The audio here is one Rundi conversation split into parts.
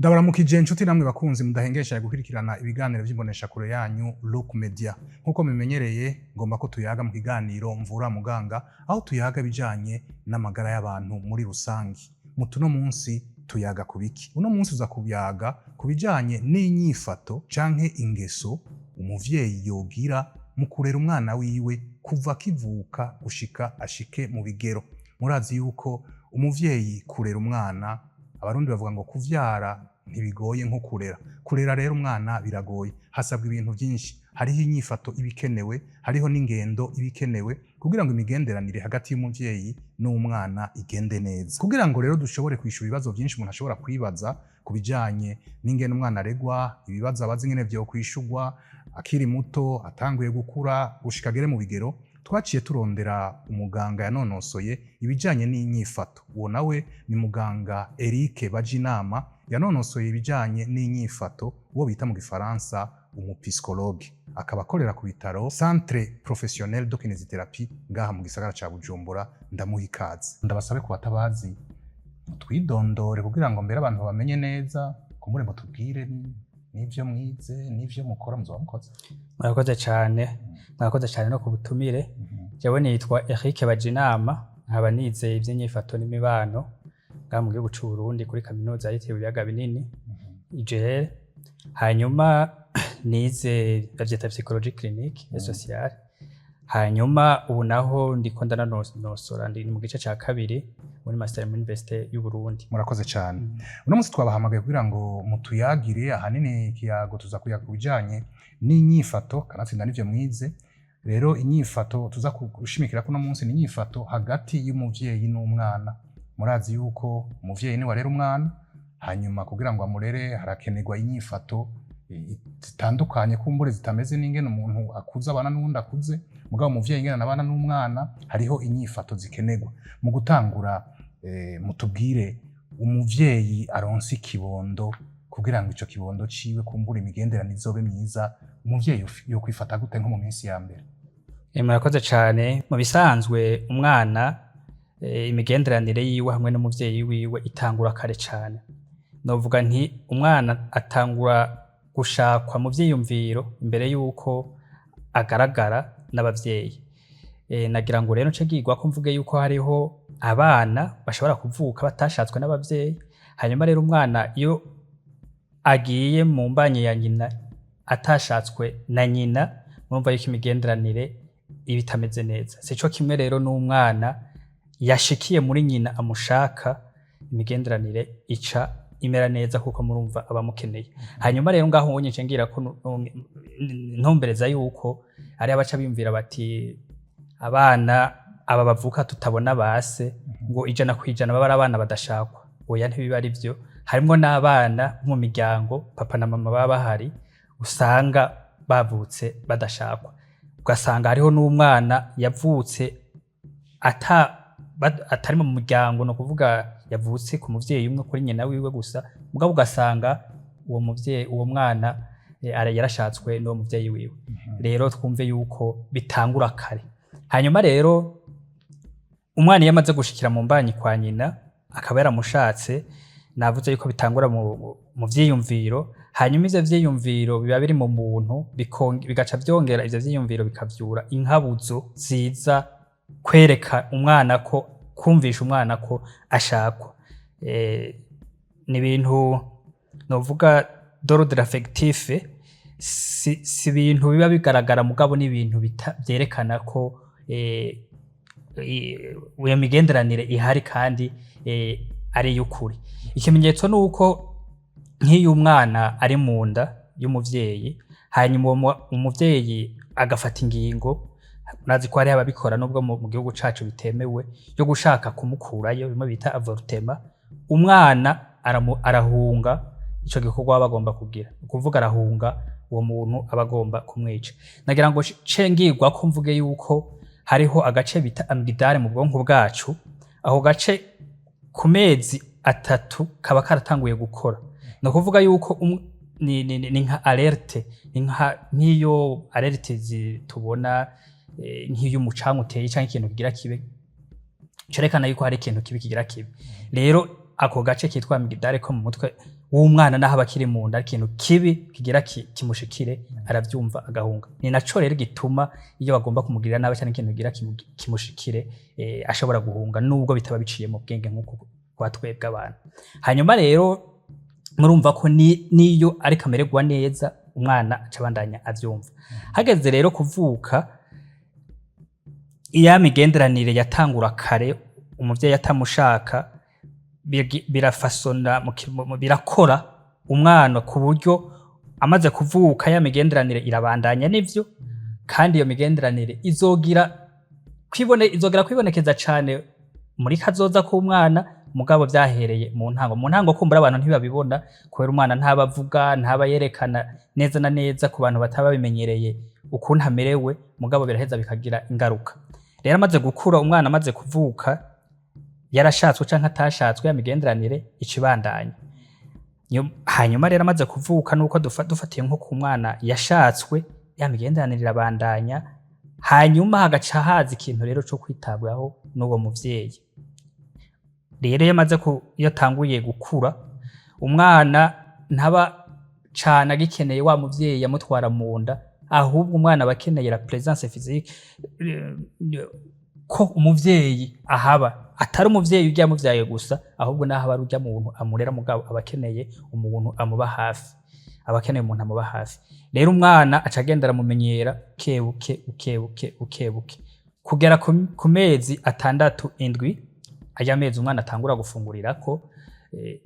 Ndabaramukije inshuti namwe bakunzi mudahengesha gukurikirana ibiganiro vy'imboneshakure yanyu Look Media. Nkuko mumenyereye, ngomba ko tuyaga mu kiganiro Mvura Muganga, aho tuyaga bijanye n'amagara y'abantu muri rusangi. Mutuno munsi tuyaga ku biki? Uno munsi uza kuyaga ku bijanye n'inyifato canke ingeso umuvyeyi yogira mu kurera umwana wiwe kuva akivuka gushika ashike mu bigero. Murazi yuko umuvyeyi kurera umwana, Abarundi bavuga ngo kuvyara ntibigoye nko kurera. Kurera rero umwana biragoye, hasabwa ibintu byinshi. Hariho inyifato ibikenewe, hariho n'ingendo ibikenewe kugira ngo imigenderanire hagati y'umuvyeyi n'umwana igende neza. Kugira ngo rero dushobore kwishura ibibazo byinshi umuntu ashobora kwibaza ku bijanye n'ingene umwana aregwa, ibibazo abaza ingene vyo kwishurwa akiri muto, atanguye gukura, gushika agere mu bigero, twaciye turondera umuganga yanonosoye ibijanye n'inyifato. Uwo nawe ni muganga Eric Bajinama, yanonosoye ibijanye n'inyifato, uwo bita mu Gifaransa umupsychologue, akaba akorera ku bitaro Centre Professionnel de Kinésithérapie ngaha mu gisagara ca Bujumbura. Ndamuha ikaze. Ndabasabe ku batabazi mutwidondore kugira ngo mbere abantu bamenye neza, kumbure mutubwire n'ivyo mwize n'ivyo mukora muzoba mukoze. Murakoze cyane, murakoze cyane no ku butumire. Jewe nitwa Eric Bajinama, nkaba nize ivy'inyifato n'imibano ngaha mu gihugu c'u Burundi kuri Kaminuza yitiriwe Ibiyaga Binini, IGL. Hanyuma nize bavyita psychologie clinique et sociale. Hanyuma ubu naho ndiko ndanonosora, ndi mu gice ca kabiri muri master muri Université y'u Burundi. Murakoze cyane. Uno munsi twabahamagaye kugira ngo mutuyagire. Ahanini ikiyago tuza kuyaga ku bijanye n'inyifato, kanatsinda n'ivyo mwize. Rero inyifato tuza gushimikira kuno munsi ni inyifato hagati y'umuvyeyi n'umwana. Murazi yuko umuvyeyi niwe arera umwana, hanyuma kugira ngo amurere harakenerwa inyifato zitandukanye, kumbure zitameze n'ingene umuntu akuze abana n'uwundi akuze. Mugabo umuvyeyi ingene abana n'umwana, hariho inyifato zikenerwa. Mu gutangura, mutubwire, umuvyeyi aronse ikibondo, kugira ngo ico kibondo ciwe kumbura imigenderanire izobe myiza, umuvyeyi yokwifata gute nko mu minsi ya mbere? Murakoze cyane. Mu bisanzwe umwana, imigenderanire yiwe hamwe n'umuvyeyi wiwe itangura kare cyane. Novuga nti umwana atangura gushakwa mu vyiyumviro imbere y'uko agaragara n'abavyeyi. Nagira ngo rero nce ngirwa ko mvuge yuko hariho abana bashobora kuvuka batashatswe n'abavyeyi. Hanyuma rero umwana iyo agiye mu mbanyi ya nyina atashatswe na nyina, murumva yuko imigenderanire iba itameze neza. Sico kimwe rero n'umwana yashikiye muri nyina amushaka, imigenderanire ica imera neza kuko murumva abamukeneye. Hanyuma rero ngaho ubonye nce ngira ko ntumbereza yuko ari abaca biyumvira bati abana aba bavuka tutabona base, ngo 100% baba ari abana badashakwa. Oya, ntibiba ari vyo. Harimwo n'abana mu miryango papa na mama baba bahari usanga bavutse badashakwa, ugasanga hariho n'umwana yavutse atari mu muryango, ni ukuvuga yavutse ku muvyeyi umwe, kuri nyina wiwe gusa, mugabo ugasanga uwo muvyeyi, uwo mwana yarashatswe n'uwo muvyeyi wiwe. Rero twumve yuko bitangura kare. Hanyuma rero umwana iyo amaze gushikira mu mbanyi kwa nyina akaba yaramushatse, navuze yuko bitangura mu vyiyumviro. Hanyuma ivyo vyiyumviro biba biri mu muntu, bigaca vyongera ivyo vyiyumviro bikavyura inkabuzo ziza kwereka umwana ko, kumvisha umwana ko ashakwa. Ni ibintu novuga d'ordre affectif, si ibintu biba bigaragara, mugabo ni ibintu vyerekana ko iyo migenderanire ihari kandi ari iy'ukuri. Ikimenyetso ni uko nk'iyo umwana ari mu nda y'umuvyeyi, hanyuma uwo umuvyeyi agafata ingingo, murazi ko hariho ababikora nubwo mu gihugu cacu bitemewe, yo gushaka kumukurayo, bimwe bita avortement, umwana arahunga ico gikorwa baba bagomba kugira. Ni ukuvuga arahunga uwo muntu aba agomba kumwica. Nagira ngo ce ngirwa ko mvuge yuko hariho agace bita amygdale mu bwonko bwacu. Ako gace ku mezi 3 kaba karatanguye gukora. Ni ukuvuga yuko ni nka alerte, ni nk'iyo alerte tubona, nk'iyo umucanga uteye canke ikintu kigira kibe, cerekana yuko hari ikintu kibi kigira kibe. Rero Ako gace kitwa amygdale ko mu mutwe w'umwana, naho aba akiri mu nda, ari ikintu kibi kigira kimushikire, aravyumva agahunga. Ni naco rero gituma iyo bagomba kumugirira nabi canke ikintu kigira kimushikire, ashobora guhunga, nubwo bitaba biciye mu bwenge nk'uko kwa twebwe abantu. Hanyuma rero murumva ko niyo ariko amererwa neza, umwana aca abandanya avyumva. Hageze rero kuvuka, iya migenderanire yatangura kare, umuvyeyi atamushaka, birafasona birakora umwana ku buryo amaze kuvuka ya migenderanire irabandanya. Nivyo, kandi iyo migenderanire izogira kwibonekeza cane muri kazoza k'umwana. Mugabo vyahereye mu ntango. Mu ntango kumbura abantu ntibabibona, kubera umwana ntaba avuga, ntaba yerekana neza na neza ku bantu bataba babimenyereye ukuntu amerewe. Mugabo biraheza bikagira ingaruka. Rero amaze gukura, umwana amaze kuvuka, yarashatswe canke atashatswe, ya migenderanire icibandanya. Hanyuma rero amaze kuvuka, nuko dufatiye nko ku mwana yashatswe, ya migenderanire irabandanya. Hanyuma hagaca haza ikintu rero co kwitabwaho n'uwo muvyeyi. Rero iyo amaze iyo atanguye gukura, umwana ntaba cane agikeneye wa muvyeyi yamutwara mu nda, ahubwo umwana aba akeneye la présence physique, ko umuvyeyi ahaba, atari umuvyeyi urya yamuvyaye gusa, ahubwo naho aba ari urya muntu amurera, mugabo aba akeneye umuntu amuba hafi, aba akeneye umuntu amuba hafi. Rero umwana aca agenda aramumenyera buke buke, buke buke, buke, kugera ku mezi 6, 7, aya mezi umwana atangura gufungurirako.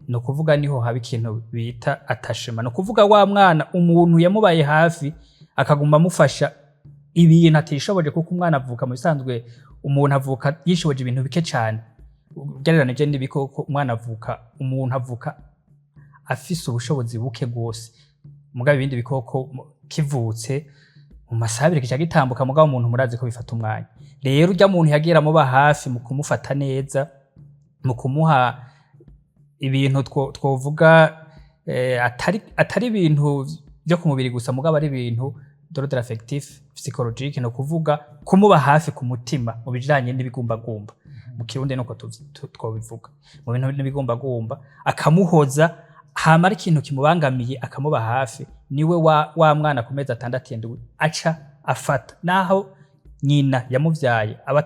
Ni ukuvuga niho haba ikintu bita attachement. Ni ukuvuga wa mwana, umuntu yamubaye hafi, akaguma amufasha ibintu atishoboje, kuko umwana avuka, mu bisanzwe umuntu avuka yishoboje ibintu bike cane ugereranije n'ibikoko. Umwana avuka, umuntu avuka afise ubushobozi buke gose. Mugabo ibindi bikoko kivutse mu masaha 2 kica gitambuka, mugabo umuntu murazi ko bifata umwanya. Rero urya muntu yagiye amuba hafi mu kumufata neza, mu kumuha ibintu twovuga atari ibintu vyo ku mubiri gusa, mugabo ari ibintu d'ordre affectif, psychologique, ni ukuvuga kumuba hafi ku mutima mu bijanye n'ibigumbagumba. Mu Kirundi nuko twobivuga, mu bintu n'ibigumbagumba, akamuhoza. Hama ari ikintu kimubangamiye, akamuba hafi. Niwe wa mwana ku mezi 6, 7 aca afata. Naho nyina yamuvyaye aba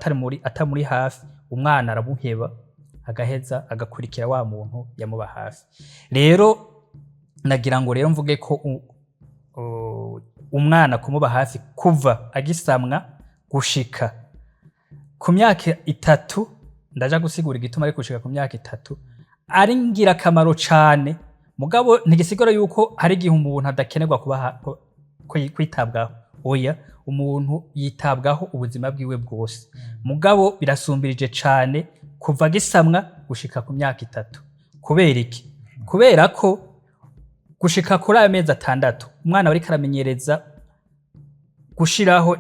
atamuri hafi, umwana aramuheba, agaheza agakurikira wa muntu yamuba hafi. Rero nagira ngo rero mvuge ko umwana kumuba hafi kuva agisamwa gushika ku myaka 3, ndaja gusigura igituma ari gushika ku myaka 3, ari ngirakamaro cane. Mugabo ntigisigura yuko hari igihe umuntu adakenerwa kwitabwaho. Oya, umuntu yitabwaho ubuzima bwiwe bwose, mugabo birasumbirije cane kuva agisamwa gushika ku myaka 3. Kubera iki? Kubera ko gushika kuri ayo mezi 6 umwana ariko aramenyereza gushiraho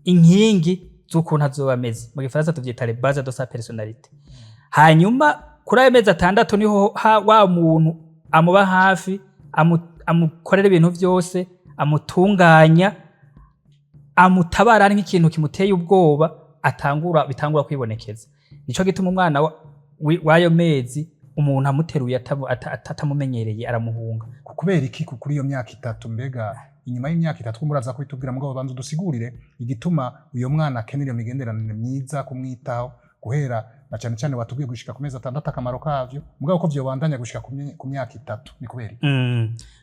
inkingi z'ukuntu azoba ameze. Mu Gifaransa tuvyita les bases de sa personnalité. Hanyuma kuri ayo mezi 6 niho wa muntu amuba hafi, amukorera ibintu vyose, amutunganya, amutabara ari nk'ikintu kimuteye ubwoba, atangura bitangura kwibonekeza. Nico gituma umwana w'ayo mezi, umuntu amuteruye atamumenyereye, aramuhunga. Kubera iki kuri iyo myaka 3? Mbega inyuma y'imyaka 3 muraza kubitubwira, mugabo banza udusigurire igituma uyo mwana akenera iyo migenderanire myiza, kumwitaho guhera na cyane cyane watubwiye gushika ku mezi 6, akamaro kavyo, mugabo ko vyobandanya gushika ku myaka 3 ni kubera iki?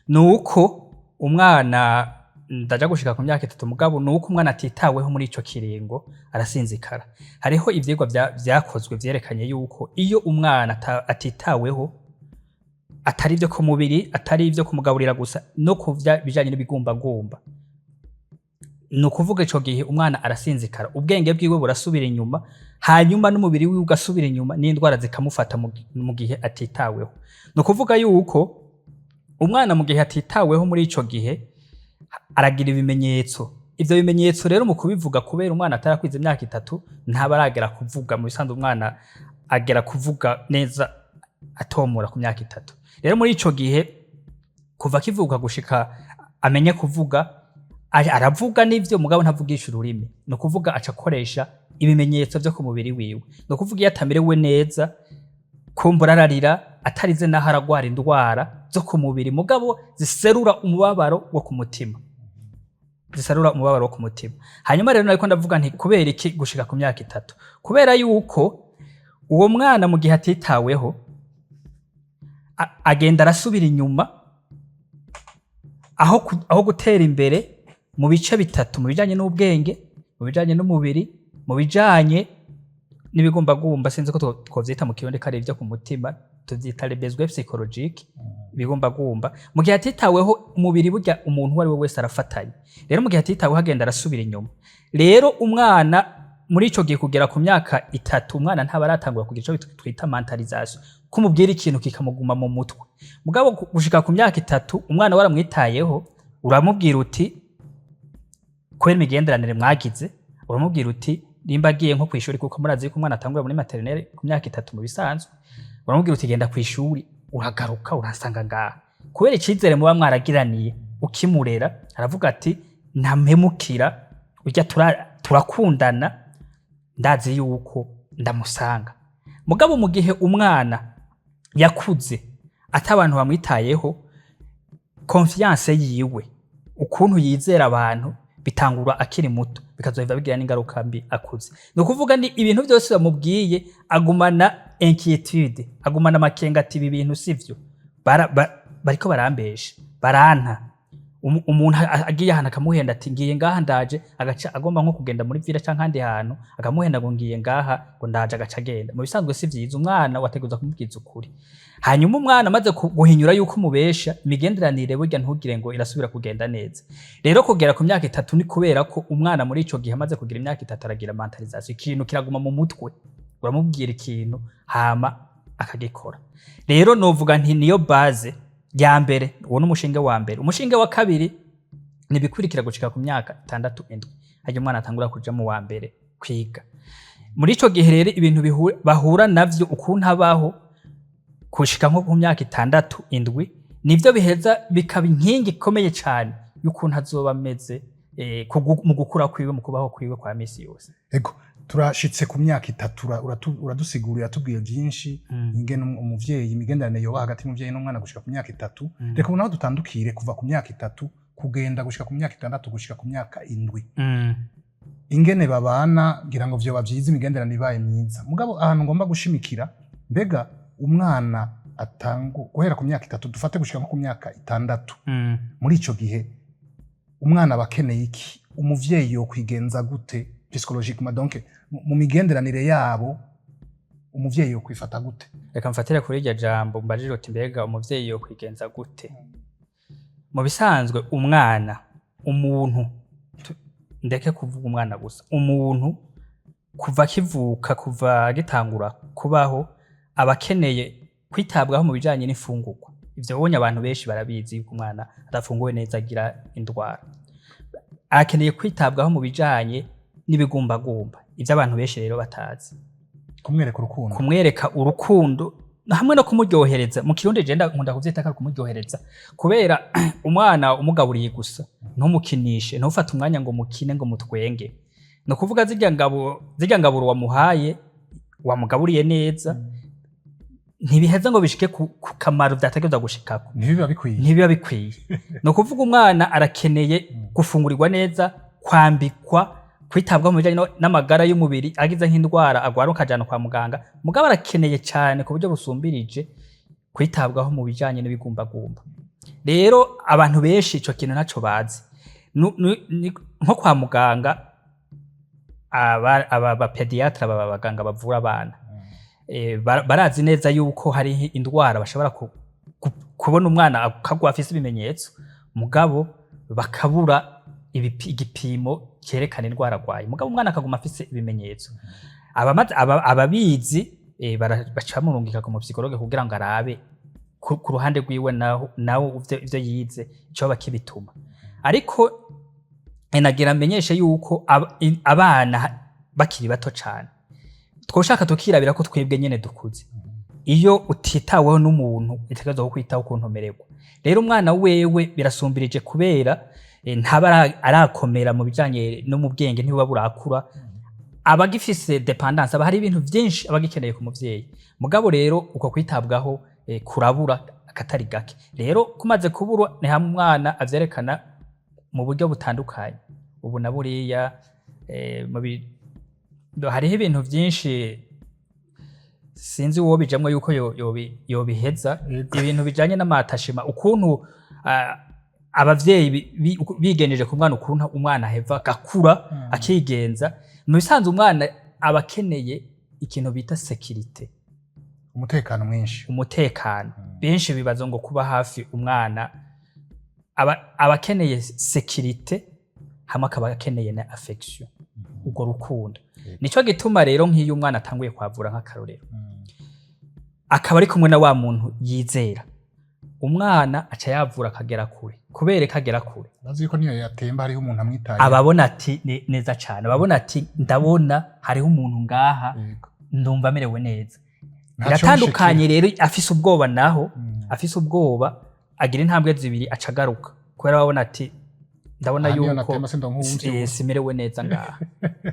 Nuko umwana, ndaja gushika ku myaka 3, mugabo nuko umwana atitaweho muri ico kiringo arasinzikara. Hariho ivyigwa vyakozwe vyerekanye yuko iyo umwana atitaweho, atari ivyo ku mubiri, atari ivyo kumugaburira gusa, no ku bijanye n'ibigumbagumba, ni ukuvuga ico gihe umwana arasinzikara, ubwenge bwiwe burasubira inyuma, hanyuma n'umubiri wiwe ugasubira inyuma, n'indwara zikamufata mu gihe atitaweho. Ni ukuvuga yuko umwana mu gihe atitaweho muri ico gihe aragira ibimenyetso. Ivyo bimenyetso rero mu kubivuga, kubera umwana atarakwiza imyaka 3, ntaba aragera kuvuga. Mu bisanzwe umwana agera kuvuga neza atomora ku myaka 3. Rero muri ico gihe, kuva akivuka gushika amenye kuvuga, aravuga n'ivyo, mugabo ntavugisha ururimi. Ni ukuvuga aca akoresha ibimenyetso vyo ku mubiri wiwe. Ni ukuvuga iyo atamerewe neza Kumbura ararira, atarize naho aragwara indwara zo ku mubiri, mugabo ziserura umubabaro wo ku mutima, ziserura umubabaro wo ku mutima. Hanyuma rero nariko ndavuga nti kubera iki gushika ku myaka 3? Kubera yuko uwo mwana mu gihe atitaweho agenda arasubira inyuma aho gutera imbere mu bice bitatu: mu bijanye n'ubwenge, mu bijanye n'umubiri, mu bijanye n'ibigumbagumba. Sinzi ko twovyita mu Kirundi ko ari ivyo ku mutima, tuvyita les besoins psychologiques, ibigumbagumba. Mu gihe atitaweho umubiri, burya umuntu uwo ari we wese arafatanya. Rero mu gihe atitaweho agenda arasubira inyuma. Rero umwana muri ico gihe kugera ku myaka 3, umwana ntaba aratangura kugira ico twita mentalisation, kumubwira ikintu kikamuguma mu mutwe. Mugabo gushika ku myaka 3 umwana waramwitayeho, uramubwira uti, kubera imigenderanire mwagize, uramubwira uti nimba agiye nko kw'ishuri, kuko murazi ko umwana atangura muri maternelle ku myaka 3 mu bisanzwe, uramubwira uti: "Genda kw'ishuri, uragaruka uransanga ngaha." Kubera icizere muba mwaragiraniye ukimurera, aravuga ati: "Ntampemukira urya, turakundana, ndazi yuko ndamusanga." Mugabo mu gihe umwana yakuze ata abantu bamwitayeho, confiance yiwe, ukuntu yizera abantu, bitangura akiri muto, bikazohava bigira n'ingaruka mbi akuze. Ni ukuvuga ni ibintu byose bamubwiye agumana inquiétude, agumana amakenga ati: "Ibi bintu sivyo, bariko barambesha, baranta." Umuntu agiye ahantu akamuhenda ati: "Ngiye ngaha, ndaje," agaca agomba nko kugenda muri ville canke ahandi hantu, akamuhenda ngo: "Ngiye ngaha," ngo: "Ndaje," agaca agenda. Mu bisanzwe si vyiza, umwana wategerezwa kumubwiza ukuri. Hanyuma umwana amaze guhinyura yuko umubesha, imigenderanire burya ntugire ngo irasubira kugenda neza. Rero kugera ku myaka 3 ni kubera ko umwana muri ico gihe amaze kugira imyaka 3 aragira mentalisation, ikintu kiraguma mu mutwe, uramubwira ikintu hama akagikora. Rero novuga nti niyo base ya mbere, uwo ni umushinge wa mbere. Umushinge wa kabiri ni ibikurikira gushika ku myaka 6, 7, harya umwana atangura kuja mu wa mbere kwiga. Muri ico gihe rero ibintu bahura navyo, ukuntu abaho gushika nko ku myaka 6, 7, nivyo biheza bikaba inkingi ikomeye cane y'ukuntu azoba ameze mu gukura kwiwe, mu kubaho kwiwe kwa misi yose. Ego, turashitse ku myaka 3. Uradusigurira, uratubwiye byinshi ingene umuvyeyi, imigenderanire yoba hagati y'umuvyeyi n'umwana gushika ku myaka 3. Reka ubu naho dutandukire kuva ku myaka 3 kugenda gushika ku myaka 6, gushika ku myaka 7, ingene babana. Ngira ngo vyoba vyiza imigenderanire ibaye myiza. Mugabo ahantu ngomba gushimikira, mbega umwana atangu guhera ku myaka 3, dufate gushika nko ku myaka 6, muri ico gihe umwana aba akeneye iki? Umuvyeyi yokwigenza gute psychologiquement, donc mu migenderanire yabo umuvyeyi yokwifata gute? Reka mfatire kuri iryo jambo mbajije uti: "Mbega umuvyeyi yokwigenza gute?" Mu bisanzwe umwana, umuntu, ndeke kuvuga umwana gusa, umuntu kuva akivuka, kuva agitangura kubaho, aba akeneye kwitabwaho mu bijanye n'imfungurwa. Ivyo ubonye abantu benshi barabizi yuko umwana adafunguwe neza agira indwara. Arakeneye kwitabwaho mu bijanye n'ibigumbagumba, ivyo abantu benshi rero batazi. Kumwereka urukundo. Kumwereka urukundo hamwe no kumuryohereza. Mu Kirundi je nkunda kuvyita ko ari kumuryohereza, kubera umwana umugaburiye gusa, ntumukinishe, ntufate umwanya ngo mukine, ngo mutwenge, ni ukuvuga zirya ngaburo wamuhaye, wamugaburiye neza, ntibiheza ngo bishike ku kamaro vyategerezwa gushikako. Ntibiba bikwiye. Ntibiba bikwiye. Ni ukuvuga umwana arakeneye gufungurirwa neza, kwambikwa, kwitabwaho mu bijanye n'amagara y'umubiri, agize nk'indwara agwara ukajana kwa muganga. Mugabo arakeneye cyane ku buryo busumbirije kwitabwaho mu bijanye n'ibigumbagumba. Rero abantu benshi ico kintu ntaco bazi. Nko kwa muganga, aba pédiatres, aba baganga bavura abana, barazi neza yuko hari indwara bashobora kubona umwana akagwa afise ibimenyetso, mugabo bakabura igipimo cyerekana indwara arwaye, mugabo umwana akaguma afise ibimenyetso. Ababizi baca bamurungika ku mu psychologue kugira ngo arabe ku ruhande rwiwe naho ivyo yize icoba kibituma. Ariko nagira amenyeshe yuko abana bakiri bato cane, twoshaka tukirabira ko twebwe nyene dukuze, iyo utitaweho n'umuntu itegerezwa kukwitaho ukuntu umererwa. Rero umwana wewe birasumbirije, kubera ntaba arakomera mu bijanye no mu bwenge, ntibuba burakura. Aba agifise dépendance, aba hari ibintu vyinshi aba agikeneye ku muvyeyi. Mugabo rero uko kwitabwaho kurabura akatari gake. Rero kumaze kuburwa, ni hamwe umwana avyerekana mu buryo butandukanye. Ubu na buriya hariho ibintu vyinshi, sinzi uwo bijamwo yuko yobiheza. Ibintu bijanye n'amatashima, ukuntu abavyeyi bigenjeje ku mwana, ukuntu umwana aheva agakura akigenza. Mu bisanzwe umwana aba akeneye ikintu bita sécurité. Umutekano mwinshi. Umutekano. Benshi bibaza ngo kuba hafi umwana, aba akeneye sécurité, hamwe akaba akeneye na affection, urwo rukundo. Nico gituma rero nk'iyo umwana atanguye kwavura, nk'akarorero, akaba ari kumwe na wa muntu yizera, umwana aca yavura akagera kure. Kubera ko agera kure, bazi ko niyo yatemba hariho umuntu amwitaye. Ababona ati neza cane, ababona ati ndabona hariho umuntu ngaha, ndumva amerewe neza. Ntaco. Biratandukanye rero afise ubwoba naho. Afise ubwoba, agira intambwe zibiri aca agaruka, kubera ababona ati ndabona Aha niyo yuko natemba sindonka uwumvyura. Simerewe neza ngaha.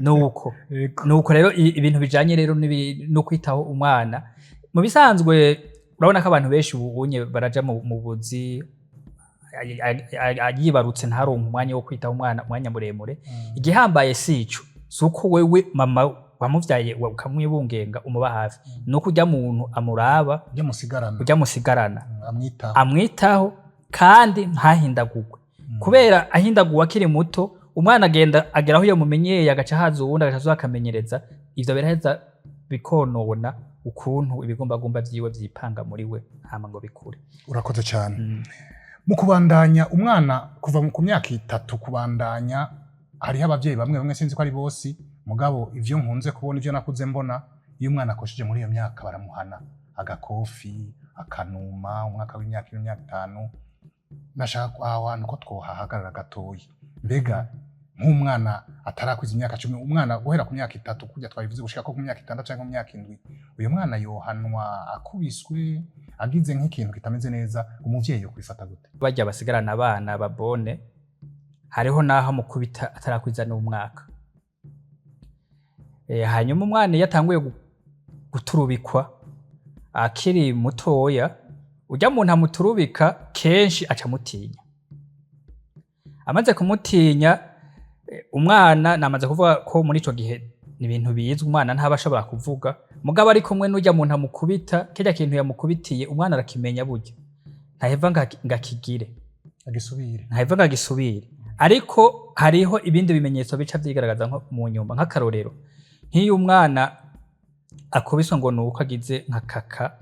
Nuko nuko rero ibintu bijanye rero no kwitaho umwana, mu bisanzwe urabona ko abantu benshi ubu unye baraja mu buzi, yibarutse ntaronke umwanya wo kwitaho umwana umwanya muremure. Igihambaye si ico, si uko wewe mama wamuvyaye ukamwibungenga, umuba hafi, nuko urya muntu amuraba, ujya musigarana. Urya musigarana. Amwitaho. Amwitaho kandi ntahindagurwe, kubera ahindaguwe akiri muto, umwana agenda agera aho iyo mumenyeye, agaca haza uwundi, agaca aza akamenyereza. Ivyo biraheza bikonona ukuntu ibigumbagumba vyiwe vyipanga muri we, hama ngo bikure. Urakoze cyane. Mu kubandanya, umwana kuva ku myaka 3 kubandanya, hariho abavyeyi bamwe bamwe, sinzi ko ari bose, mugabo ivyo nkunze kubona, ivyo nakuze mbona, iyo umwana akosheje muri iyo myaka baramuhana agakofi, akanuma. Umwaka w'imyaka 2, imyaka 5, nashaka ko aho hantu ko twohahagarara gatoyi. Mbega nk'umwana atarakwiza imyaka 10, umwana guhera ku myaka 3 kurya twabivuze gushika ko ku myaka 6 cyangwa ku myaka 7, uyu mwana yohanwa akubiswe, agize nk'ikintu kitameze neza, umuvyeyi yo kwifata gute? Barya basigarana abana babone, hariho n'aho amukubita atarakwiza n'umwaka. Hanyuma umwana iyo atanguye guturubikwa akiri mutoya, urya muntu amuturubika kenshi aca amutinya. Amaze kumutinya, umwana, namaze kuvuga ko muri ico gihe ni ibintu bizwi, umwana ntaba ashobora kuvuga. Mugabo ari kumwe n'urya muntu amukubita, kirya kintu yamukubitiye umwana arakimenya burya, ntaheva ngo akigire. Agisubire. Ntaheva ngo agisubire. Ariko hariho ibindi bimenyetso bica vyigaragaza nko mu nyuma. Nk'akarorero, nk'iyo umwana akubiswe ngo nuko agize nka kaka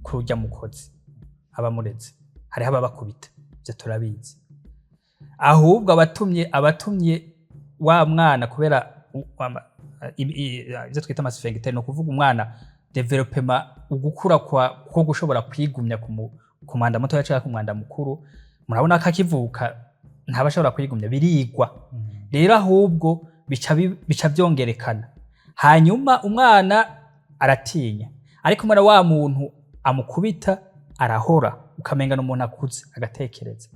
kurya mukozi aba amureze, hariho ababakubita, ivyo turabizi. Ahubwo abatumye wa mwana, kubera ivyo twita ama sphincter, ni ukuvuga umwana développement, ugukura kwa ko gushobora kwigumya ku mwanda mutoya canke ku mwanda mukuru. Murabona ko akivuka ntaba ashobora kwigumya, birigwa. Rero ahubwo bica vyongerekana. Hanyuma umwana aratinya, ariko umwana wa muntu amukubita arahora, ukamenga n'umuntu akuze, agatekereza,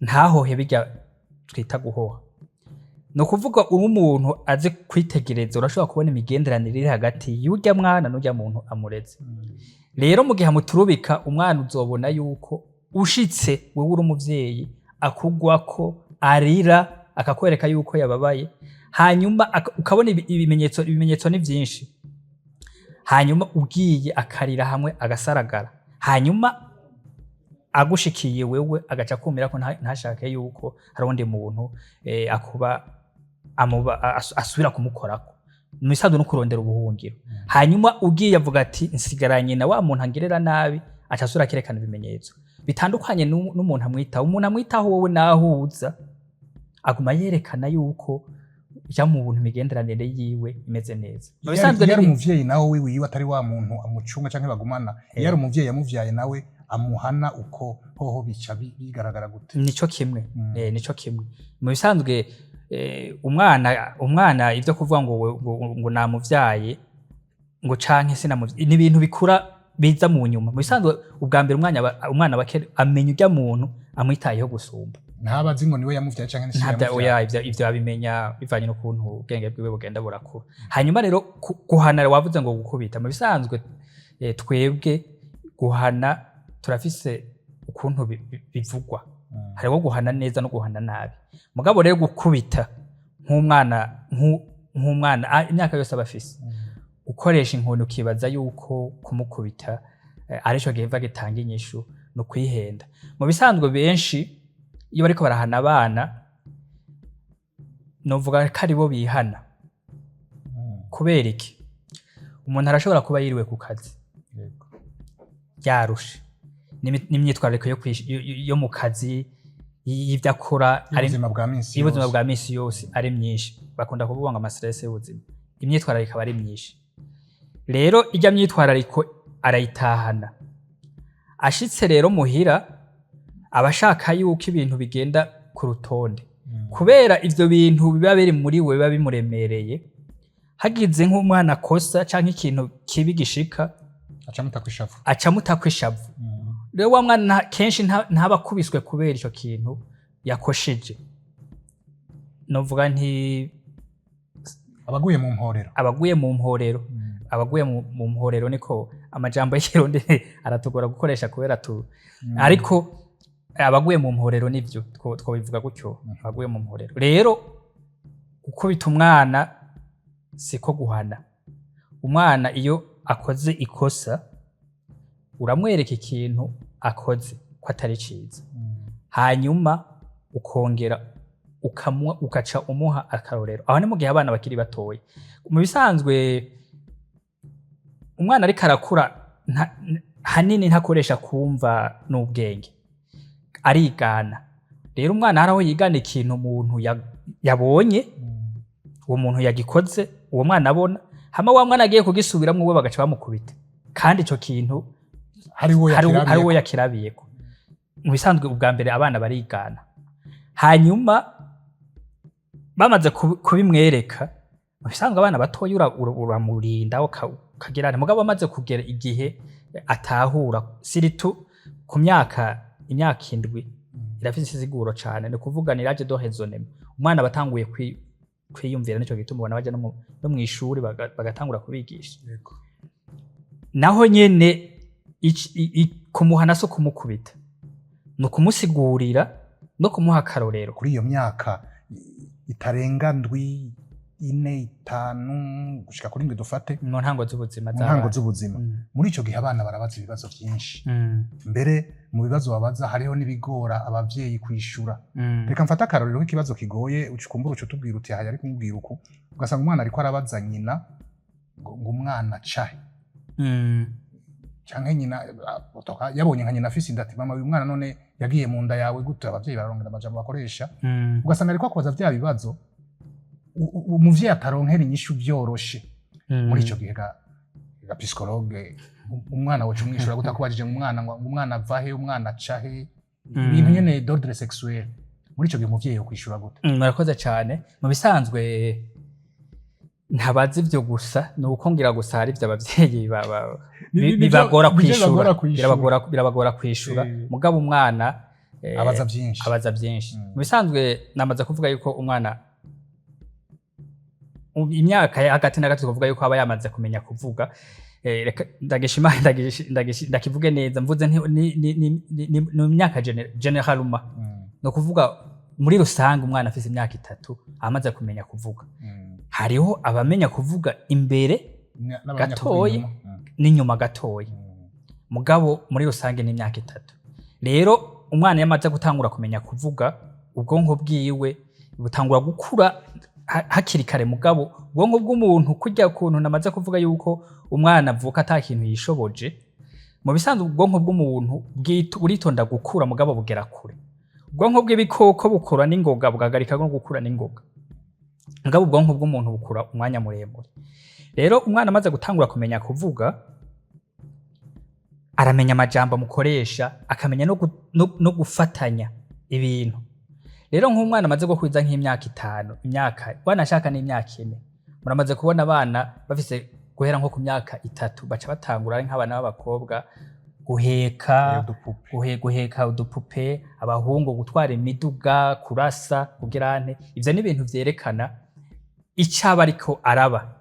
ntahohe. Bijya twita guhoha, ni ukuvuga uba umuntu azi kwitegereza, urashobora kubona imigenderanire iri hagati y'urya mwana n'urya muntu amureze. Rero mu gihe amuturubika, umwana uzobona yuko ushitse wewe uri umuvyeyi, akugwako, arira, akakwereka yuko yababaye. Hanyuma ukabona ibimenyetso. Ibimenyetso ni vyinshi. Hanyuma ugiye, akarira hamwe agasaragara. Hanyuma agushikiye wewe, agaca akumira ko ntashake yuko hari uwundi muntu akuba amuba asubira kumukorako. Mu bisanzwe no kurondera ubuhungiro. Hanyuma ugiye, avuga ati nsigaranye na wa muntu angirira nabi, aca asubira akerekana ibimenyetso bitandukanye n'umuntu amwitaho. Umuntu amwitaho wowe naho uza, aguma yerekana yuko ya muntu imigenderanire yiwe imeze neza. Mu bisanzwe iyo ari umuvyeyi nawe wiwe, atari wa muntu amucunga canke bagumana, iyo ari umuvyeyi yamuvyaye nawe amuhana uko, hoho bica bigaragara gute? Nico kimwe. Nico kimwe. Mu bisanzwe umwana ivyo kuvuga ngo namuvyaye ngo canke sinamuvyaye, ni ibintu bikura biza mu nyuma. Mu bisanzwe ubwa mbere umwana aba amenya urya muntu amwitayeho gusumba. Ntaba azi ngo niwe yamuvyaye canke ni Ntabya. yamuvyaye. Oya, ivyo abimenya bivanye n'ukuntu ubwenge bwiwe bugenda burakura. Hanyuma rero guhana, wavuze ngo gukubita. Mu bisanzwe twebwe guhana turafise ukuntu bivugwa. Hariho guhana neza no guhana nabi. Mugabo rero gukubita nk'umwana imyaka yose aba afise, gukoresha inkoni ukibaza yuko kumukubita arico giheva gitanga inyishu, ni ukwihenda. Mu bisanzwe benshi iyo bariko barahana abana, novuga ko aribo bihana. Kubera iki? Umuntu arashobora kuba yiriwe ku kazi, yarushe, n'imyitwarariko yo mu kazi, y'ivyo akora y'ubuzima bwa minsi y'ubuzima yose. Bwa misi yose ari myinshi. Bakunda kuvuga ngo ama stress y'ubuzima, imyitwarariko aba ari myinshi. Rero irya myitwarariko arayitahana, ashitse rero muhira aba ashaka yuko ibintu bigenda ku rutonde. Kubera ivyo bintu biba biri muri we, biba bimuremereye, hagize nk'umwana akosa canke ikintu kibi gishika, aca kw'ishavu. Aca amutakwa ishavu. Rero wa mwana kenshi ntaba akubiswe kubera ico kintu yakosheje, novuga nti abaguye mu mporero. Abaguye mu mporero. Abaguye mu mporero, niko amajambo y'ikirundi aratugora gukoresha kubera tu ariko abaguye mu mporero nivyo twobivuga gutyo. Abaguye mu mporero. Rero gukubita umwana siko guhana umwana. Iyo akoze ikosa, uramwereka ikintu akoze ko atari ciza, hanyuma ukongera ugaca umuha akarorero. Aho ni mu gihe abana bakiri batoya. Mu bisanzwe umwana ariko arakura, hanini ntakoresha kumva n'ubwenge, arigana. Rero umwana hari aho yigana ikintu umuntu yabonye, uwo muntu yagikoze, uwo mwana abona, hama wa mwana agiye kugisubiramwo, we bagaca bamukubita, kandi ico kintu hari uwo hari uwo yakirabiyeko. Yakirabiyeko. Mu bisanzwe ubwa mbere abana barigana, hanyuma bamaze kubimwereka. Mu bisanzwe abana batoya uramurinda ukagira nti, mugabo amaze kugera igihe atahura, surtout ku myaka 7, irafise insiguro cane, ni ukuvuga ni l'âge de raisonnement. Umwana aba atanguye kwiyumvira, nico gituma ubona baja no mw'ishuri bagatangura kubigisha. Naho nyene kumuhana so kumukubita, ni ukumusigurira no kumuha akarorero. Kuri iyo myaka itarenga 7, 4, 5 gushika kuri 7 dufate, mu ntango z'ubuzima mu ntango z'abana. z'ubuzima. Muri ico gihe abana barabaza ibibazo vyinshi. Mbere mu bibazo babaza hariho n'ibigora abavyeyi kwishura. Reka mfate akarorero k'ikibazo kigoye, ucukumbura uca utubwira uti aha ari kumubwira uku. Ugasanga umwana ariko arabaza nyina ngo umwana cahe, canke nyina yabonye nka nyina afise inda, ati: "Mama, uyu mwana none yagiye mu nda yawe gute?" Abavyeyi bararongera amajambo bakoresha. Ugasanga ariko akubaza vya bibazo umuvyeyi ataronkera inyishu vyoroshe. Muri ico gihe ga psychologue, umwana wacu umwishura gute akubajije ngo umwana, ngo umwana ava he, umwana aca he, ibintu nyene d'ordre sexuel? Muri ico gihe umuvyeyi yokwishura gute? Murakoze cyane. Mu bisanzwe ntabazi ivyo gusa, ni uko ngira gusa hari ivyo abavyeyi bibagora nivyo kwishura. Bibagora kwishura. Birabagora kwishura. Mugabo umwana abaza vyinshi. Abaza byinshi. Mm. Mu bisanzwe namaze kuvuga yuko umwana imyaka ya hagati na hagati, tukavuga yuko aba yamaze kumenya kuvuga. Reka ndakivuge neza, mvuze nti ni imyaka généralement, ni ukuvuga muri rusange umwana afise imyaka 3 amaze kumenya kuvuga. Hariho abamenya kuvuga imbere n'abamenya kuvuga gatoyi inyuma. N'inyuma gatoyi. Mugabo muri rusange ni imyaka 3. Rero umwana iyo amaze gutangura kumenya kuvuga, ubwonko bwiwe butangura gukura hakiri kare. Mugabo ubwonko bw'umuntu, kurya kuntu namaze kuvuga yuko umwana avuka ata kintu yishoboje, mu bisanzwe ubwonko bw'umuntu buritonda gukura, mugabo bugera kure. Ubwonko bw'ibikoko bukura n'ingoga, bugahagarika no gukura n'ingoga, mugabo ubwonko bw'umuntu bukura umwanya muremure. Rero umwana amaze gutangura kumenya kuvuga, aramenya amajambo amukoresha, akamenya no gufatanya ibintu. Rero nk'umwana amaze gukwiza nk'imyaka 5, imyaka wanashaka n'imyaka 4, muramaze kubona abana bafise guhera nko ku myaka 3 baca batangura, ari nk'abana b'abakobwa. Guheka, udupupe. Guheka udupupe, abahungu gutwara imiduga, kurasa, kugira nte. Ivyo ni ibintu vyerekana icaba ariko araba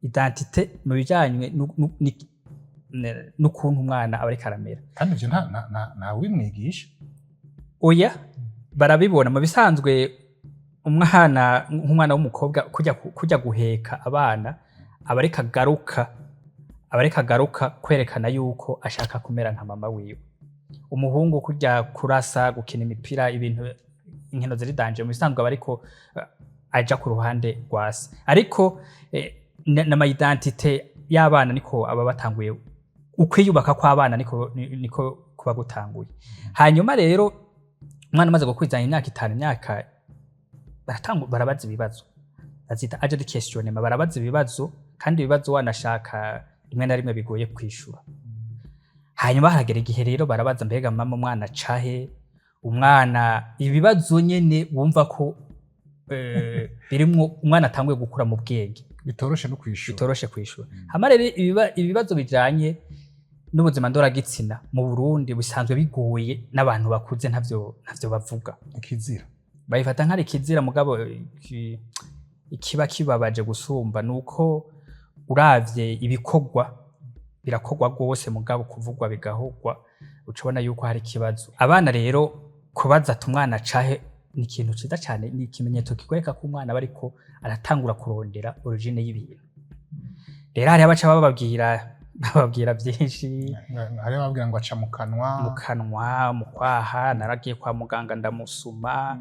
identité mu bijanye n'ukuntu umwana aba ariko aramera. Kandi ivyo nta wimwigisha. Oya, barabibona. Mu bisanzwe umwana, nk'umwana w'umukobwa, kujya guheka abana, aba ariko agaruka kwerekana yuko ashaka kumera nka mama wiwe. Umuhungu kujya kurasa, gukina imipira, ibintu inkino ziri danger, mu bisanzwe aba ariko aja ku ruhande rwa se. Ariko n'ama identité y'abana niko aba batanguye, ukwiyubaka kw'abana niko kuba gutanguye. Hanyuma rero umwana amaze gukwizanya imyaka 5, imyaka barabaza ibibazo, bazita âge de questionnement. Barabaza ibibazo, kandi ibibazo wanashaka rimwe na rimwe bigoye kwishura. Hanyuma haragera igihe rero barabaza: "Mbega mama, umwana acahe?" Umwana ibibazo nyene wumva ko birimwo umwana atanguye gukura mu bwenge. Bitoroshe no kwishura. Bitoroshe kwishura. Hama rero ibibazo bijanye n'ubuzima ndoragitsina mu Burundi bisanzwe bigoye, n'abantu bakuze ntavyo bavuga. Ikizira. Bayifata nk'ari ikizira. Mugabo ikiba kibabaje gusumba nuko uravye ibikorwa birakorwa rwose, mugabo kuvugwa bigahogwa, uca ubona yuko hari ikibazo. Abana rero kubaza ati "Umwana acahe?" ni ikintu ciza cane, ni ikimenyetso kikwereka ko umwana aba ariko aratangura kurondera origine y'ibintu. Rero hariho abaca bababwira vyinshi. Hariho ababwira ngo aca mu kanwa. Mu kanwa, mu kwaha, naragiye kwa muganga ndamusuma,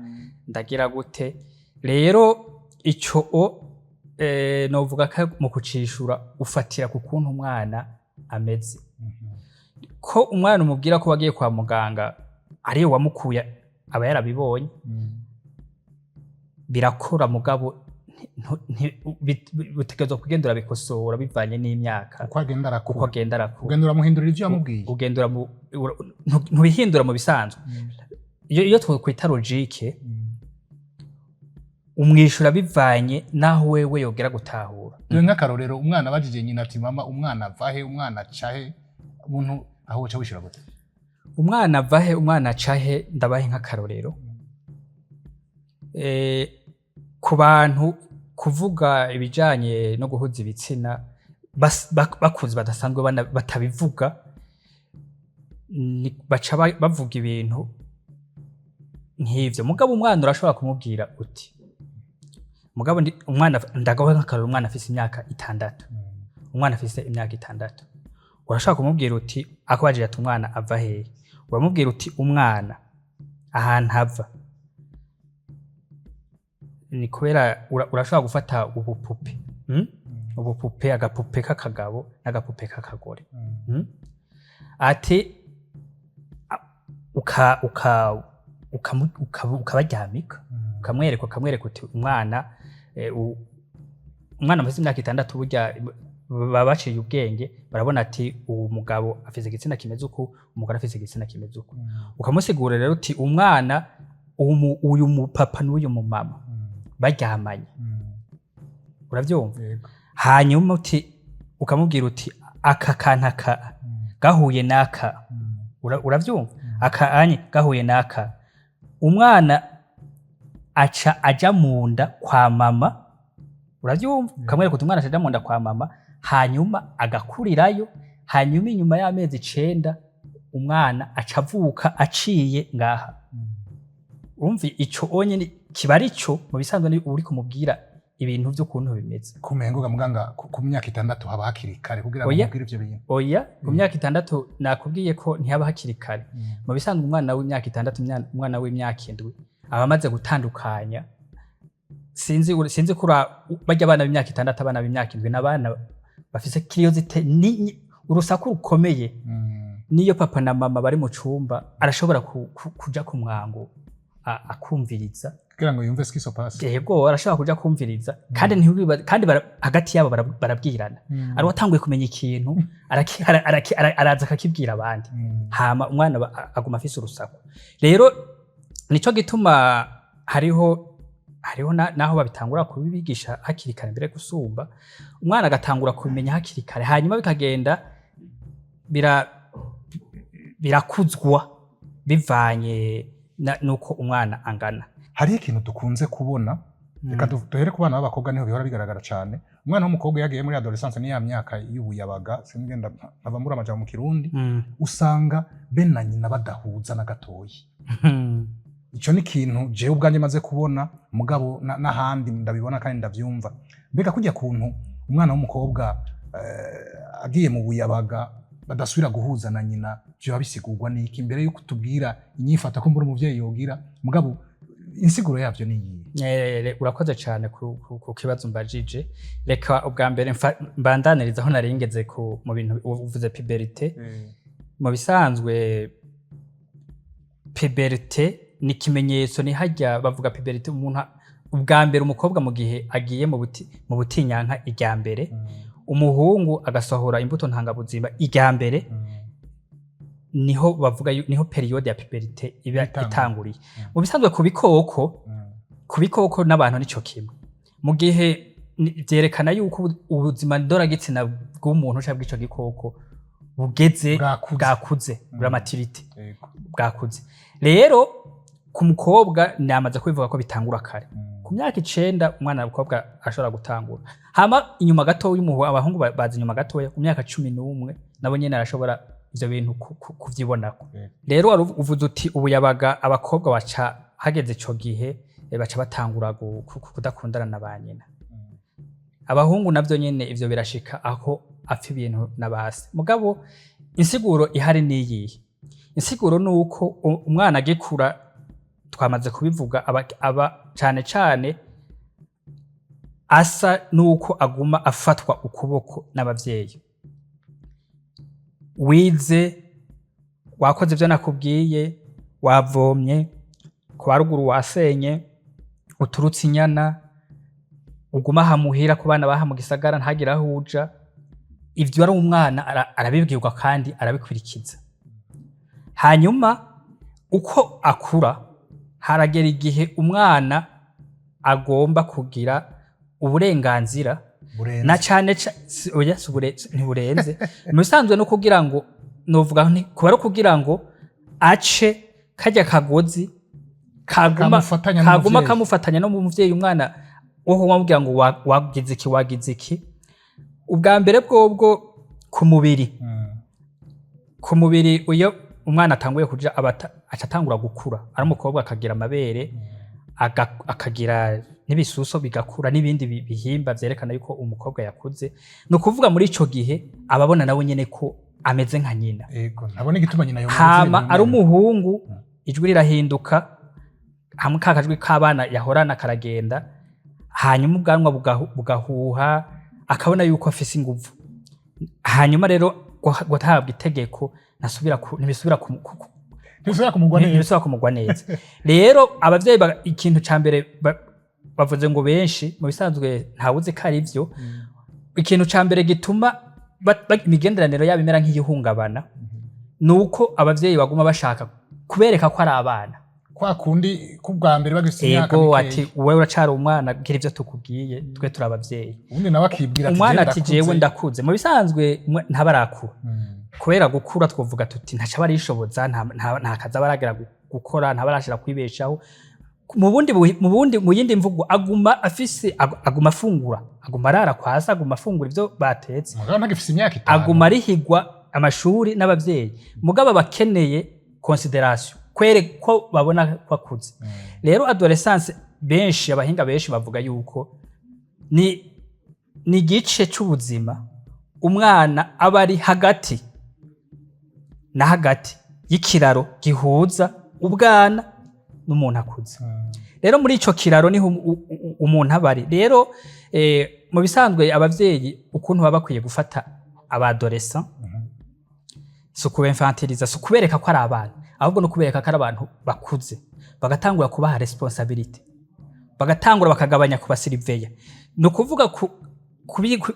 ndagira gute. Rero ico novuga ko mu kucishura ufatira ku kuntu umwana ameze. Ko umwana umubwira ko wagiye kwa muganga ariyo wamukuye, aba yarabibonye. Birakora, mugabo butegerezwa kugenda urabikosora bivanye n'imyaka. Uko agenda Uko arakura. agenda arakura. Ugenda uramuhindurira ivyo yamubwiye. Ugenda ntubihindura mu bisanzwe. Iyo twokwita logique, umwishura bivanye n'aho wewe yogera gutahura. Dore nk'akarorero: umwana abajije nyina ati "Mama, umwana avahe? Umwana acahe?" Umuntu aho uca wishura gute? Umwana avahe, umwana acahe? Ndabahe nk'akarorero. Ku bantu kuvuga ibijanye no guhuza ibitsina bakuze badasanzwe batabivuga, baca bavuga ibintu nk'ivyo. Mugabo umwana urashobora kumubwira uti, mugabo umwana, ndagaho nk'akarorero, umwana afise imyaka 6, umwana afise imyaka 6, urashobora kumubwira uti, akubajije ati "Umwana ava hehe?", uramubwira uti umwana ahantu ava ni kubera urashobora gufata ubupupe, Ubupupe, agapupe k'akagabo n'agapupe k'akagore, Ati ukabaryamika, ukamwereka uti umwana umwana afise imyaka 6, burya baba baciye ubwenge, barabona ati uwo mugabo afise igitsina kimeze uku, umugore afise igitsina kimeze uku. Ukamusigura rero uti umwana uyu mupapa n'uyu mumama baryamanye, uravyumva? Yego. Hanyuma uti, ukamubwira uti aka kantu aka gahuye n'aka, uravyumva? Aka anye gahuye n'aka, umwana aca aja mu nda kwa mama, uravyumva? Ukamwereka uti umwana aca aja mu nda kwa mama, hanyuma agakurirayo, hanyuma inyuma y'amezi 9 umwana aca avuka aciye ngaha. Urumva ico onyene kiba ari co mu bisanzwe ni uri kumubwira ibintu vy'ukuntu bimeze. Kumengo muganga, ku myaka 6 haba hakiri kare kugira ngo Oya. mubwire ivyo bintu? Oya, ku myaka 6 nakubwiye ko ntihaba hakiri kare. Mu bisanzwe umwana w'imyaka 6, umwana w'imyaka 7 aba amaze gutandukanya. Sinzi ko barya abana b'imyaka 6, abana b'imyaka 7 n'abana bafise curiosité, urusaku rukomeye. Niyo papa na mama bari mu cumba, arashobora kuja ku mwango akumviriza. Kugira ngo yumve ce qui se passe. Yego, arashobora kuja kumviriza, kandi kandi hagati yabo barabwirana. Ari watanguye kumenya ikintu, araza akakibwira abandi. Hama umwana aguma afise urusaku. Rero nico gituma hariho naho babitangura kubibigisha hakiri kare mbere gusumba, umwana agatangura kubimenya hakiri kare, hanyuma bikagenda bira Birakuzwa bivanye nuko umwana angana. Hariho ikintu dukunze kubona. Reka duhere ku bana b'abakobwa, niho bihora bigaragara cyane. Umwana w'umukobwa iyo yagiye muri adolescence, ni ya myaka y'ubuyabaga, sinigenda nkava mbura amajambo mu Kirundi, usanga be na nyina badahuza na gatoyi. Icyo ni ikintu jewe ubwanjye maze kubona, mugabo n'ahandi ndabibona kandi ndabyumva. Mbega kujya kuntu umwana w'umukobwa agiye mu buyabaga badasubira guhuza na nyina, vyoba bisigurwa n'iki? Imbere yuko tubwira inyifata ko mbura umuvyeyi yogira, mugabo insiguro yavyo ni iyihe? Urakoze cyane ku kibazo mbajije. Reka ubwa mbere mbandaniriza aho nari ngeze mu bintu uvuze, puberté. Mu bisanzwe puberté ni ikimenyetso, ni hajya bavuga puberté umuntu ubwa mbere, umukobwa mu gihe agiye mu butinyanka irya mbere, umuhungu agasohora imbuto ntangabuzima irya mbere, niho bavuga niho période ya puberté iba itangura. Itanguriye. Mu bisanzwe ku bikoko n'abantu nico kimwe. Mu gihe vyerekana yuko ubuzima ndoragitsina bw'umuntu canke bw'ico gikoko bugeze bwakuze. Bwakuze, bwa maturité, bwakuze. Rero ku mukobwa namaze kubivuga ko bitangura kare, ku myaka 9 umwana w'umukobwa ashobora gutangura. Hama inyuma gatoya abahungu baza inyuma gatoya, ku myaka 11 nabo nyene arashobora ivyo bintu kuvyibonako. Rero wari uvuze uti ubuyabaga, abakobwa baca hageze ico gihe baca batangura kudakundana na ba nyina. Abahungu navyo nyene ivyo birashika aho apfa ibintu na base. Mugabo insiguro ihari niyihe? Insiguro ni uko umwana agikura, twamaze kubivuga, aba cane cane asa nuko aguma afatwa ukuboko n'abavyeyi. Wize, wakoze ivyo nakubwiye, wavomye ku ruguru, wasenye, uturutse inyana, uguma aha muhira ku bana baha mu gisagara, ntagire aho uja. Ivyo ari umwana arabibwirwa kandi arabikurikiza. Hanyuma uko akura, haragera igihe umwana agomba kugira uburenganzira burenze. Na cane oya, si ntiburenze. Mu bisanzwe no kugira ngo novuga nti kuba ari ukugira ngo ace karya kagozi kaguma kamufatanya kaguma n'umuvyeyi. Kamufatanya no mu muvyeyi. Umwana wo kumubwira ngo wagize iki, wagize iki. Ubwa mbere bwobwo ku mubiri, ku mubiri iyo umwana atanguye kuja aca atangura gukura, ari umukobwa akagira amabere, akagira n'ibisuso bigakura n'ibindi bihimba vyerekana yuko umukobwa yakuze. Ni ukuvuga muri ico gihe ababona nawe nyene ko ameze nka nyina. Ego, ntabona igituma nyina yomubuza Hama ibintu ari bimwe. umuhungu, ijwi rirahinduka, hamwe ka kajwi k'abana yahorana karagenda, hanyuma ubwanwa bugahuha, akabona yuko afise inguvu. Hanyuma rero guhabwa itegeko ntasubira ntibisubira ntibisubira kumugwa neza. Ntibisubira kumugwa neza. Rero abavyeyi ikintu ca mbere bavuze ngo benshi, mu bisanzwe ntawuzi ko ari vyo, ikintu ca mbere gituma imigenderanire yabo imera nk'iyihungabana ni uko abavyeyi baguma bashaka kubereka ko ari abana. Kwa kundi k'ubwa mbere bagifise imyaka Ego. mikeya. Ati wowe uracari umwana, gira ivyo tukubwiye, twe turi abavyeyi. Ubundi nawe akibwira ati Umwana "Jewe ati jewe ndakuze." Ndakuze. Mu bisanzwe ntaba arakura. Kubera gukura twovuga tuti ntaca barishoboza, nta kazi aba aragera gukora, ntaba arashira kwibeshaho. Mu bundi, mu yindi mvugo, aguma afise aguma afungura, aguma arara kwasa, aguma afungura ivyo batetse. Mugabo ntagifise imyaka 5. Aguma arihigwa amashuri n'abavyeyi, mugabo abakeneye considération kwere ko babona ko akuze. Rero adolescence, benshi, abahinga benshi bavuga yuko ni igice c'ubuzima umwana aba ari hagati na hagati y'ikiraro gihuza ubwana n'umuntu akuze. Rero muri ico kiraro niho umuntu aba ari. Rero mu bisanzwe abavyeyi ukuntu baba bakwiye gufata aba adolescents, si ukubinfantiliza, si ukubereka ko ari abana, ahubwo no kubereka ko ari abantu bakuze, bagatangura kubaha responsabilité, bagatangura bakagabanya kubasiriveya. Ni ukuvuga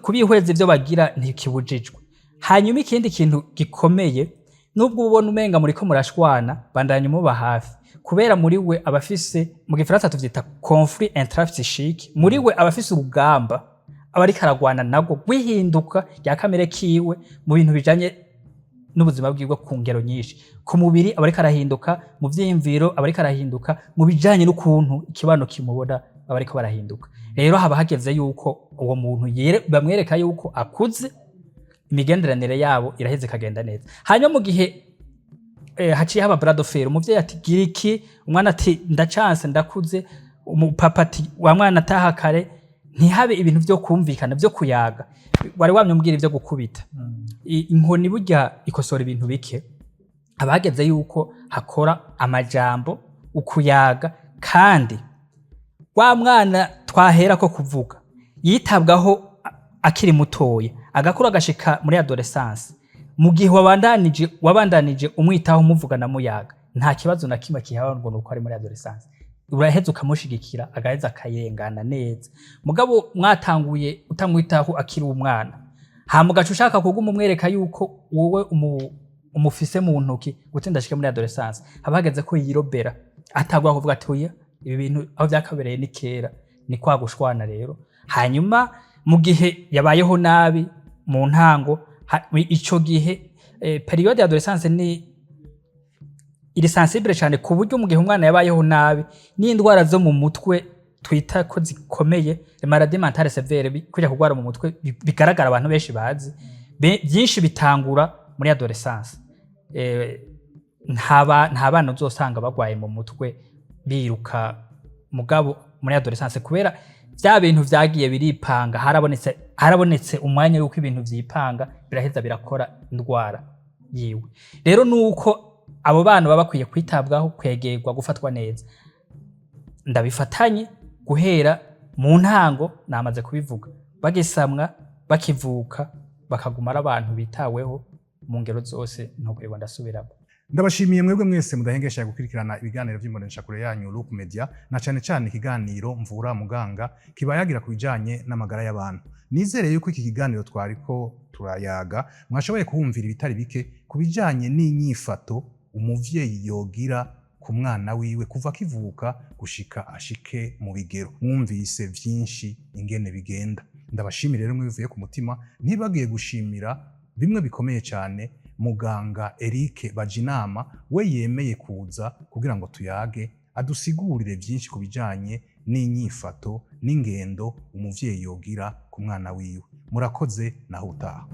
kubihweza ivyo bagira ntikibujijwe. Hanyuma ikindi kintu gikomeye, nubwo ubona umenga muriko murashwana, bandanya umuba hafi, kubera muri we abafise, mu Gifaransa tuvyita conflit intrapsychique, muri we abafise urugamba aba ariko aragwana nagwo rw'ihinduka rya kamere kiwe mu bintu bijanye n'ubuzima bwiwe ku ngero nyinshi. Ku mubiri aba ariko arahinduka, mu vyiyumviro aba ariko arahinduka, mu bijanye n'ukuntu ikibano kimubona aba ariko barahinduka. Rero haba hageze yuko uwo muntu bamwereka yuko akuze, imigenderanire yabo iraheze ikagenda neza. Hanyuma mu gihe haciye haba bras de fer, umuvyeyi ati gira iki, umwana ati ndacanse, ndakuze, umupapa ati wa mwana ataha kare, ntihabe ibintu vyo kumvikana, vyo kuyaga. Wari wamye umbwira ivyo gukubita. Inkoni burya ikosora ibintu bike. Haba hageze yuko hakora amajambo, ukuyaga, kandi wa mwana twahera ko kuvuga yitabwaho akiri mutoya, agakura agashika muri adolescence. Mu gihe wabandanije umwitaho, umuvugana, muyaga, nta kibazo na kimwe kihaba ngo nuko ari muri adolescence. Uraheza ukamushigikira, agaheza akayengana neza. Mugabo mwatanguye utamwitaho akiri umwana, hama ugaca ushaka kuguma umwereka yuko wowe umufise mu ntoki gutsinda ashike muri adolescence, haba hageze ko yirobera, atagura kuvuga ati oya, ibi bintu aho byakabereye ni kera, ni kwa gushwana. Rero hanyuma mu gihe yabayeho nabi mu ntango, ico gihe période ya adolescence ni iri sensible cyane, ku buryo mu gihe umwana yabayeho nabi, n'indwara zo mu mutwe twita ko zikomeye, maladie mentale sévère, kujya kurwara mu mutwe bigaragara abantu benshi bazi, byinshi bitangura muri adolescence. Nta bana uzosanga bagwaye mu mutwe biruka, mugabo muri adolescence, kubera bya bintu vyagiye biripanga, harabonetse umwanya yuko ibintu vyipanga, biraheza birakora indwara yiwe. Rero nuko abo bana baba bakwiye kwitabwaho, kwegerwa, gufatwa neza. Ndabifatanye guhera mu ntango, namaze kubivuga, bagisamwa, bakivuka, bakaguma ari abantu bitaweho mu ngero zose, ntukwirwa ndasubiramo. Ndabashimiye mwebwe mwese mudahengesha gukurikirana ibiganiro vy'imboneshakure yanyu Look Media, na cane cane ikiganiro Mvura Muganga kibayagira ku bijanye n'amagara y'abantu. Nizere yuko iki kiganiro twariko turayaga mwashoboye kuhumvira ibitari bike ku bijanye n'inyifato umuvyeyi yogira ku mwana wiwe kuva akivuka gushika ashike mu bigero. Mwumvise vyinshi ingene bigenda. Ndabashimire rero mwivuye ku mutima. Ntibagiye gushimira bimwe bikomeye cyane muganga Eric Bajinama, we yemeye kuza kugira ngo tuyage, adusigurire byinshi ku bijanye n'inyifato n'ingendo umuvyeyi yogira ku mwana wiwe. Murakoze, naho utaha.